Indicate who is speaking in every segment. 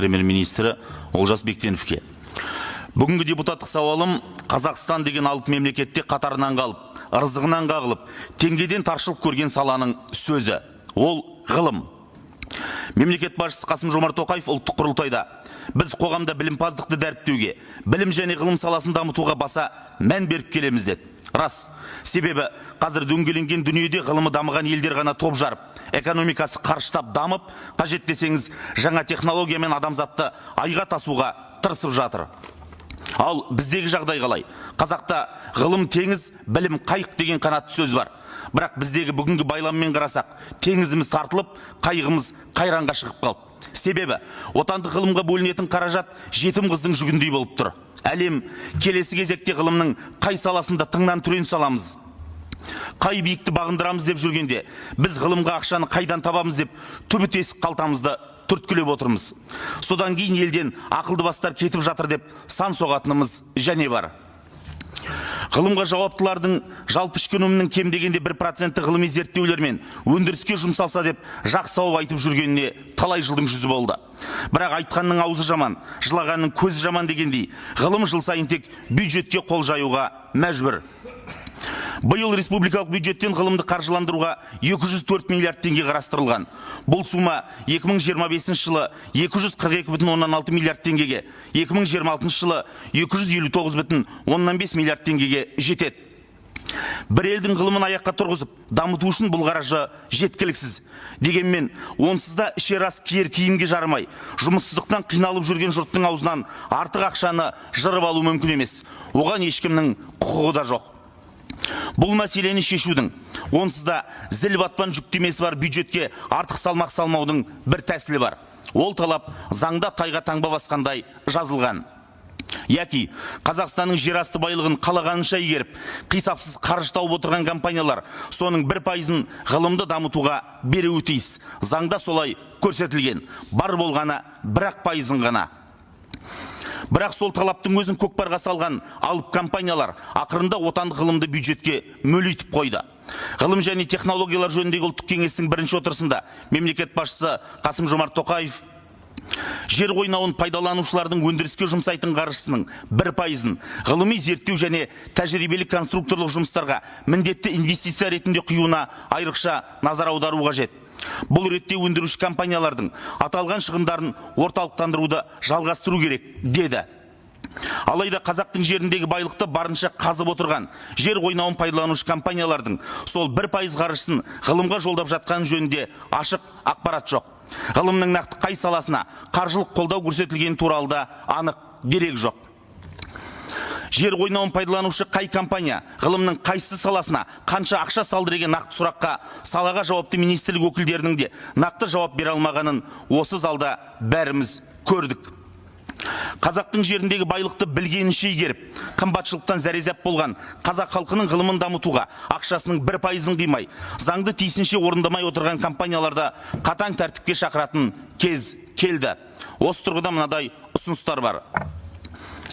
Speaker 1: Премьер-министрі Олжас Бектеновке. Бүгінгі депутаттық сауалым: Қазақстан деген алып мемлекетте қатарынан қалып, ырзығынан қағылып, теңгеден таршылық көрген саланың сөзі. Ол ғылым. Мемлекет басшысы Қасым Жомарт Тоқаев ұлттық құрылтайда: «Біз қоғамда білімпаздықты дәріптеуге, білім және ғылым саласын дамытуға баса мән беріп келеміз», – деді. Рас, себебі қазір дөңгеленген дүниеде ғылымы дамыған елдер ғана топ жарып, экономикасы қарыштап дамып, қажет десеңіз, жаңа технологиямен адамзатты айға тасуға тырысып жатыр. Ал біздегі жағдай қалай? Қазақта «ғылым теңіз, білім қайық» деген қанатты сөз бар. Бірақ біздегі бүгінгі байламмен қарасақ, теңізіміз тартылып, қайығымыз қайранға шығып қалды. Себебі отандық ғылымға бөлінетін қаражат жетім қыздың жүгіндей болып тұр. Әлем келесі кезекте ғылымның қай саласында тыңнан түрен саламыз, қай биікті бағындырамыз деп жүргенде, біз ғылымға ақшаны қайдан табамыз деп түбі тесік қалтамызды түрткілеп отырмыз. Содан кейін елден ақылды бастар кетіп жатыр деп сан соғатынымыз және бар. Ғылымға жауаптылардың жалпы ішкі өнімнің кем дегенде 1%-і ғылыми зерттеулер мен өндіріске жұмсалса деп жақсы сауап айтып жүргеніне талай жылдың жүзі болды. Бірақ айтқанның аузы жаман, жылағанның көзі жаман дегендей, ғылым жыл сайын тек бюджетке қол жаюға мәжбүр. Биыл республикалық бюджеттен ғылымды қаржыландыруға 204 миллиард теңге қарастырылған. Бұл сума 2025 жылы 242,6 миллиард теңгеге, 2026 жылы 259,5 миллиард теңгеге жетеді. Бір елдің ғылымын аяққа тұрғызып, дамыту үшін бұл қаржы жеткіліксіз. Дегенмен, онсыз да ішер ас, киер киімге жарамай, жұмыссыздықтан қиналып жүрген жұрттың аузынан артық ақшаны жырып алу мүмкін емес. Оған ешкімнің құқығы да жоқ. Бұл мәселені шешудің, онсыз да зіл батпан жүктемесі бар бюджетке артық салмақ салмаудың бір тәсілі бар. Ол талап заңда тайға таңба басқандай жазылған. Яки Қазақстанның жерасты байлығын қалағанынша игеріп, қисапсыз қаржы тауып отырған компаниялар соның 1%-ын ғылымды дамытуға беруі тиіс. Заңда солай көрсетілген. Бар болғаны бір-ақ пайызын ғана. Бірақ сол талаптың өзін көкпарға салған алып компаниялар ақырында отандық ғылымды бюджетке мөлитіп қойды. Ғылым және технологиялар жөніндегі ұлттық кеңестің бірінші отырысында мемлекет басшысы Қасым Жомарт Тоқаев жер қойнауын пайдаланушылардың өндіріске жұмсайтын қаржысының 1%-ын ғылыми зерттеу және тәжірибелік конструкторлық жұмыстарға міндетті инвестиция ретінде құюына айрықша назар аудару қажет. Бұл ретте өндіруші компаниялардың аталған шығындарын орталықтандыруды жалғастыру керек, деді. Алайда қазақтың жеріндегі байлықты барынша қазып отырған жер қойнауын пайдаланушы компаниялардың сол 1% қаржысын ғылымға жолдап жатқаны жөнінде ашық ақпарат жоқ. Ғылымның нақты қай саласына қаржылық қолдау көрсетілгені туралы да анық дерек жоқ. Жер қойнауын пайдаланушы қай компания ғылымның қайсы саласына қанша ақша салды деген нақты сұраққа салаға жауапты министрлік өкілдерінің де нақты жауап бере алмағанын осы залда бәріміз көрдік. Қазақтың жеріндегі байлықты білгенінше игеріп, қымбатшылықтан зәрезап болған қазақ халқының ғылымын дамытуға ақшасының 1%-ын қимай, заңды тиісінше орындамай отырған компанияларды қатаң тәртіпке шақыратын кез келді. Осы тұрғыда мынадай ұсыныстар бар.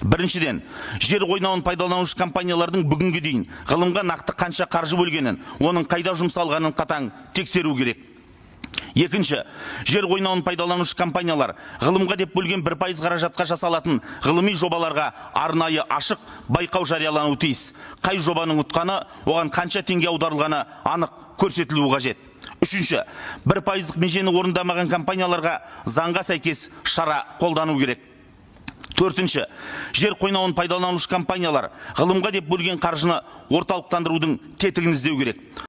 Speaker 1: Біріншіден, жер қойнауын пайдаланушы компаниялардың бүгінге дейін ғылымға нақты қанша қаржы бөлгенін, оның қайда жұмсалғанын қатаң тексеру керек. Екінші, жер қойнауын пайдаланушы компаниялар ғылымға деп бөлген 1% қаражатқа жасалатын ғылыми жобаларға арнайы ашық байқау жариялануы тиіс. Қай жобаның ұтқаны, оған қанша теңге аударылғаны анық көрсетілуі қажет. Үшінші, 1%-лық межені орындамаған компанияларға заңға сәйкес шара қолдану керек. Төртінші, жер қойнауын пайдаланушы компаниялар ғылымға деп бөлген қаржыны орталықтандырудың тетігін іздеу керек.